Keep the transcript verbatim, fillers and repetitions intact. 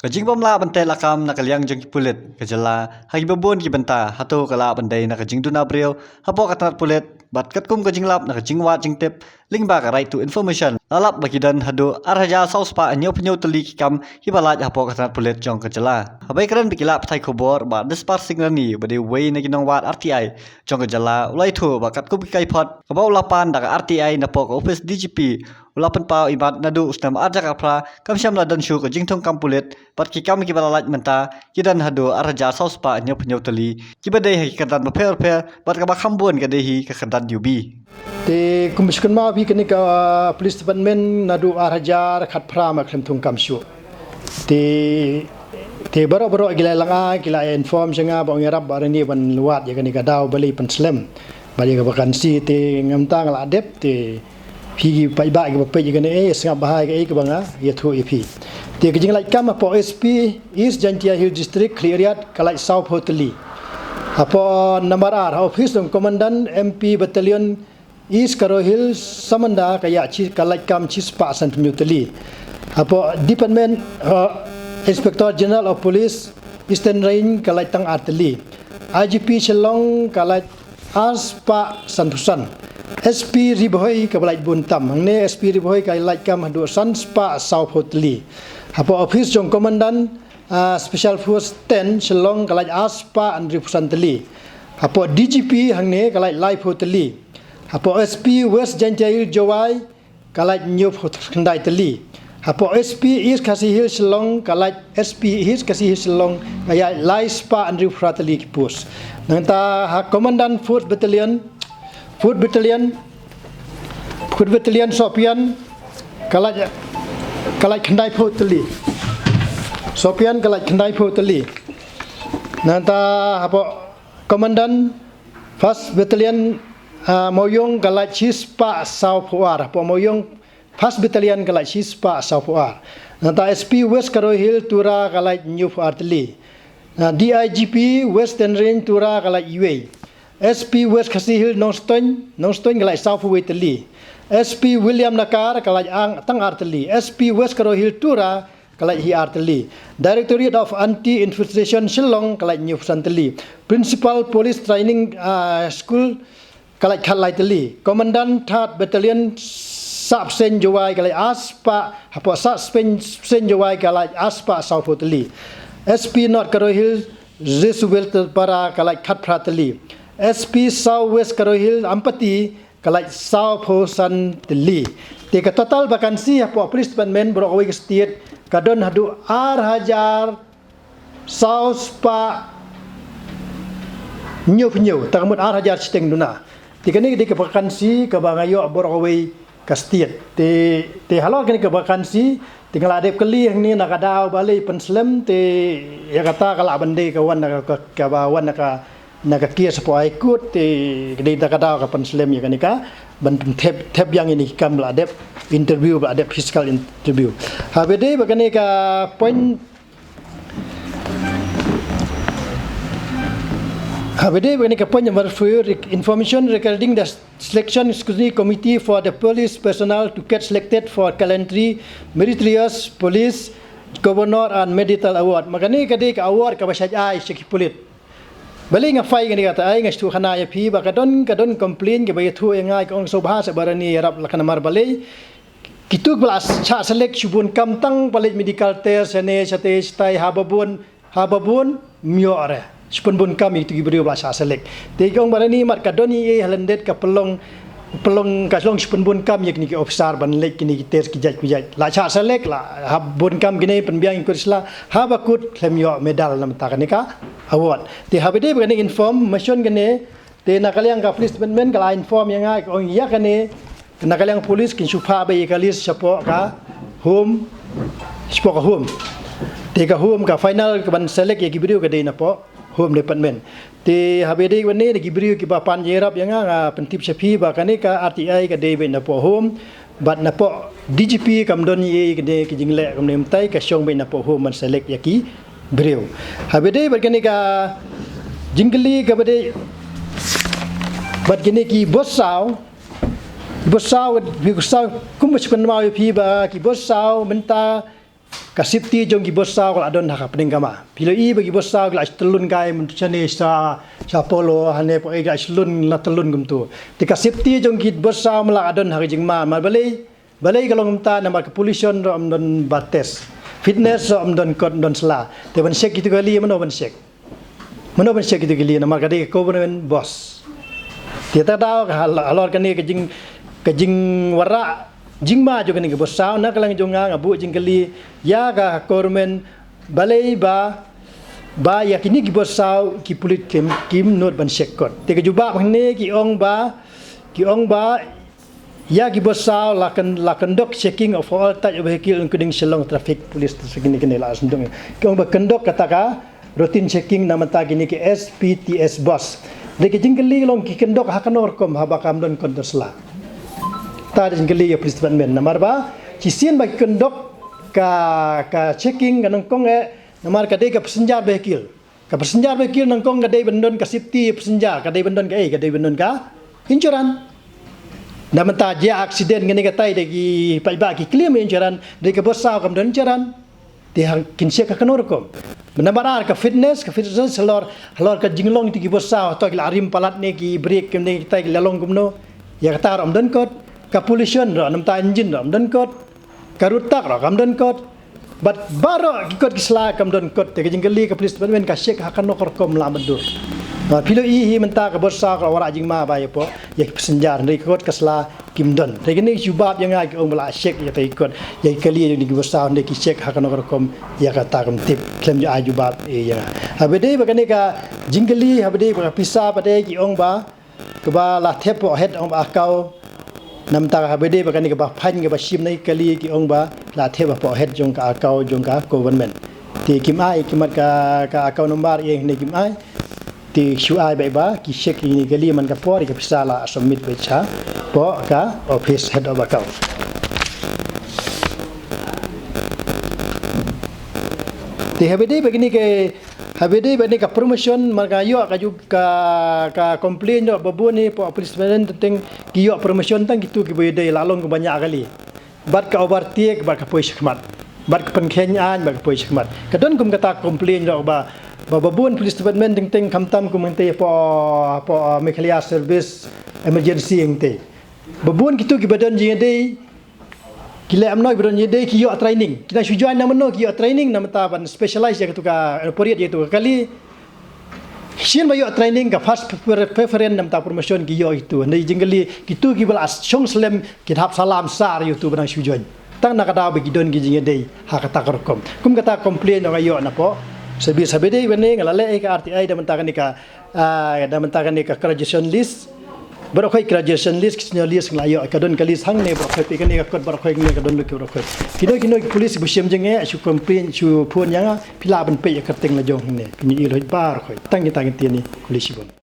Ka jingbym lah ban tei lakam na ka liang jong ki pulit ka jylla ha kiba bun ki bynta, hato ka lah ban dei na ka jingduna briew hapoh ka tnat pulit, bad katkum ka jinglap na ka jingwad jingtip lyngba ka Right to Information, la lap ba ki don haduh ar hajar saw spah hynñiew phew hynñiew tylli ki kam kiba lait hapoh ka tnat pulit jong ka jylla. Haba ïakren bad ki lad pathai khubor, Bah Dispar Singh Rani, ba dei uwei na ki nongwad R T I jong ka jylla, u la ïathuh ba katkum ki kaiphod kaba u la pan da ka R T I napoh ka ophis D G P, u la pynpaw imat naduh u snem ar hajar khatphra kam shym la don shuh ka jingthung kam pulit, bad ki kam kiba la lait mynta ki don haduh ar hajar saw spah hynñiew phew hynñiew tylli, kiba dei ha ki kyrdan bapher bapher, bad kaba kham bun ka dei hi ka kyrdan U B. Te kum ba shu kynmaw phi, kane ka, uh, police department naduh ar hajar khatphra ma khlem thung kam shuh. Te, te baroh baroh ki la lang ai, ki la inform sha nga ba ong ïarap Bah Rani ban wad ïa kane ka daw balei pynslem bad ïa ka vacancy. Te ngam tang la dep, te phi ki paidbah kiba peit ïa kane, eh, sngap bha ïa kaei kaba nga ïathuh ïa phi. Te ka jinglait kam hapoh S P East Jaintia Hills District, Khliehriat, ka lait saw phew tylli. Hapoh nambar ar, ha ophis jong Commandant M P Battalion East Garo Hills, Samanda, ka ïa shi, ka lait kam shi spah san phew hynñiew tylli. Hapoh department, uh, Inspector General of Police, Eastern Range, ka lait tang ar tylli. I G P Shillong ka lait ar spah san phew san. S P Ri Bhoi kaba lait bun tam. Hangne S P Ri Bhoi ka lait kam haduh san spah saw phew tylli. Hapoh ophis jong Commandant, ah, Special Force ten Shillong ka lait ar spah hynriew phew san tylli. Hapoh D G P hangne ka lait lai phew tylli. Hapoh S P West Jaintia Hills Jowai ka lait hynñiew phew khyndai tylli. Hapoh S P East Khasi Hills Shillong ka lait, S P East Khasi Hills Shillong ka ïa lai spah hynriew phra tylli ki post. Nangta ha Commandant Fourth Battalion, Fourth Battalion, Fourth Battalion Sohpian ka lait, ka lait khyndai phew tylli. Sohpian ka lait khyndai phew tylli. Nangta hapoh Commandant First Battalion, ah, Mawiong ka lait shi spah saw phew ar. Hapoh Mawiong First Battalion ka lait shi spah saw phew ar. Nangta S P West Garo Hills Tura ka lait hynñiew phew ar tylli. Na D I G P Western Range Tura ka lait iwei. S P West Khasi Hills Nongstoiñ, Nongstoiñ ka lait saw phew wei tylli. S P William Nakar ka lait ang tang ar tylli. S P West Garo Hills Tura ka lait hi ar tylli. Directorate of Anti Infiltration Shillong ka lait hynñiew phew san tylli. Principal Police Training, ah, School ka lait khatlai tylli. Commandant Third Battalion Sahpseiñ Jowai ka lait ar spah, hapoh Sahpseiñ, Sahpseiñ Jowai ka lait ar spah saw phew tylli. S P North Garo Hills Jesubel Para ka lait khatphra tylli. S P South West Garo Hills Ampati ka lait saw phew san tylli. Te ka total vacancy hapoh Police Department baroh kawei ka state ka don haduh ar hajar saw spah hynñiew phew hynñiew, ta ka mut ar hajar shiteng duna. Te kane ka dei ka vacancy kaba nga ïoh baroh kawei ka state. Te, te halor kane ka vacancy, te nga la dep kylli hangne na ka daw balei pynslem, te ïa kata ka lah ban dei ka wan na ka, ka, kaba wan na ka, na ka case hapoh High Court, te ka dei na ka daw ka pynslem ïa kane ka ban thep, thep ïa kine ki kam ba la dep interview, ba la dep physical interview. Haba dei ba kane ka point, haba dei ba kane ka point number four, rec-, information regarding the Selection Scrutiny Committee for the police personnel to get selected for Gallantry, Meritorious Police, Governor and Medal Award. Ma kane ka dei ka award kaba shait ai sha ki pulit. Balei nga file kane kata, ai nga sngewthuh khana ïa phi ba ka don, ka don complaint kaba ïathuh ïa nga, ka ong sngewbha seh Bah Rani ïarap la ka namar balei kitu kiba la shah select shibun kam tang ba leit medical test shane shatei shatai, haba bun, haba bun ym ïoh re. Shibun bun kam ïa kitu ki briew ba la shah select. Te ka ong Bah Rani mat ka don ei ei ha lyndet ka pynlong, pynlong ka long shibun bun kam ïa kine ki officer ban leit kine ki test ki jait ki jait. La shah select la, haba bun kam kine pynbiang ïa ki kut sla, haba kut khlem ïoh medal namar kata kane ka award. Te haba dei ba kane information kane, te na ka liang ka police department ka la inform ïa nga, ka ong ïa kane na ka liang police kin shu phah beit ïa ka list shapoh ka home, shapoh ka home. Te ka home ka final ka ban select ïa ki briew ka dei napoh home department. Te haba dei kane da ki briew kiba pan ïarap ïa nga, nga pyntip sha phi ba kane ka R T I ka dei beit napoh home. Bad napoh D G P kam don ei ei kane ka jingleh, kumne mynta ka shong beit napoh home ban select ïa ki briew. Haba dei bad kane ka jingkylli kaba dei bad kine ki bos saw, ki bos saw, ki bos saw, kumba shu kynmaw ïa phi ba ki bos saw mynta Ka safety jong ki bus saw ka la don ha ka pdeng kama. Phi la ïohi ba ki bus saw ki la shu tylun kai mynta shane sha, sha Polo, hane poi ki la shu lun la tylun kumtu. Te ka safety jong ki bus saw ma la ka don ha ka jingma, ma balei, balei ka long kumta, namar ka pollution ruh ym don ba test. Fitness ruh ym don kot, ym don sla. Te ban check kito ki kali mano ban check? Mano ban check kito ki kali, namar ka dei ka government bus. Te ta daw ka hal-, halor kane ka jing, ka jingwanrah jingma jong kane ka bus saw, na ka liang jong nga nga buh jingkylli ïa ka government, balei ba, ba ïa kine ki bus saw ki pulit kim, kim nud ban check kot. Te ka jubab hangne ki ong ba, ki ong ba ïa ki bus saw la kyn-, la conduct checking of all type of vehicle including Shillong Traffic Police Station, kine, kine la sngewthuh. Ki ong ba conduct kata ka routine checking na bynta kine ki S P T S bus. Dei ka jingkylli long ki conduct ha kano rukom haba kam don kot, don sla? Ta dei jingkylli ïa police department, namar ba shisien ba ki conduct ka, ka checking ka nyngkong eh, namar ka dei ka passenger vehicle. Ka passenger vehicle nyngkong ka dei ban don ka safety passenger, ka dei ban don ka, eh, ka dei ban don ka insurance. Na bynta jia accident kane katai dei ki paidbah ki claim insurance, dei ka bus saw kam don insurance. Te hang kin check ha kano rukom? Namar ar ka fitness, ka fitness halor, halor ka jinglong ïa ki bus saw, to ki la rim palat ne ki brake kane katai ki la long kumno? Ïa kata ruh ym don kot. Ka pollution ruh, na bynta engine ruh ym don kot. Ka rutak ruh kam don kot. Bad baroh ki kot ki sla kam don kot, te ka jingkylli ka police department ka check ha kano ka rukom la mutdur. Phi la ïohi mynta ka bus saw ka la wanrah jingma ba ïa pdeng ïa ki passenger, hynrei ka kot ka sla kim don. Te kine ki jubab ïa nga ki ong ba la check ïa ki kot, ïa ki kali ïa ki bus saw, hynrei ki check ha kano ka rukom ïa kata kam tip, khlem ju ai jubab ïa nga. Haba dei ba kane ka jingkylli, haba dei ba ka pisa pat de ki ong ba kaba la thep hapoh het jong ka account. Namar kata haba dei ba kane kaba fine kaba shim na ki kali ki ong ba la thep hapoh het jong ka account jong ka government. Te kim ai, kim ai ka, ka account number ïa kine kim ai. Te shu ai beit ba ki check ïa kine ki kali man ka por ïa ka pisa la submit beit shapoh ka office head of account. Te haba dei ba kine ki Haba dei ba kane ka promotion, man ka ïoh ka ju ka, ka complain ïoh ba bun hi hapoh police station teng ki ïoh promotion tang kito kiba ïadei la long kaba ñiah kali. Bad ka overtake bad ka poi shakhmat. Bad ka pynkheiñ aiñ bad ka poi shakhmat. Ka don kum kata complain ïoh ba, ba, ba bun police department teng teng khamtam kum hangtei hapoh, hapoh, uh, Meghalaya Service Emergency hangtei. Ba bun kito kiba don jingïadei ki leh kumno, ki ba don jingïadei ki ïoh training. Ki nang shu join na mano ki ïoh training, namar ban specialize ïa katu ka, eh, period ïa katu ka kali. Shisien ba ïoh training ka first prefer-, preference namar promotion ki ïoh itu. Hynrei jingkylli kito kiba la shong slem ki hap salam sar ïa utu ba nang shu join. Tang na ka daw ba ki don ki jingïadei ha kata ka rukom. Kum kata complain nga ïoh napoh service. Haba dei ba ne nga la leh ïa ka R T I namar kane ka Ah, namar kane ka graduation list. Baroh khoit graduation list, ki senior list nga la ïoh, ka don ka list hangne baroh khoit, kane ka kot baroh khoit, kane ka don list baroh khoit. Kino kino ki police ba shem jingeh, shu complain, shu phone ïa nga, phi lah ban peit ïa ka kyrteng la jong hangne. Phin ïohi baroh khoit. Tang kita ngi tieng ni, khublei shibun.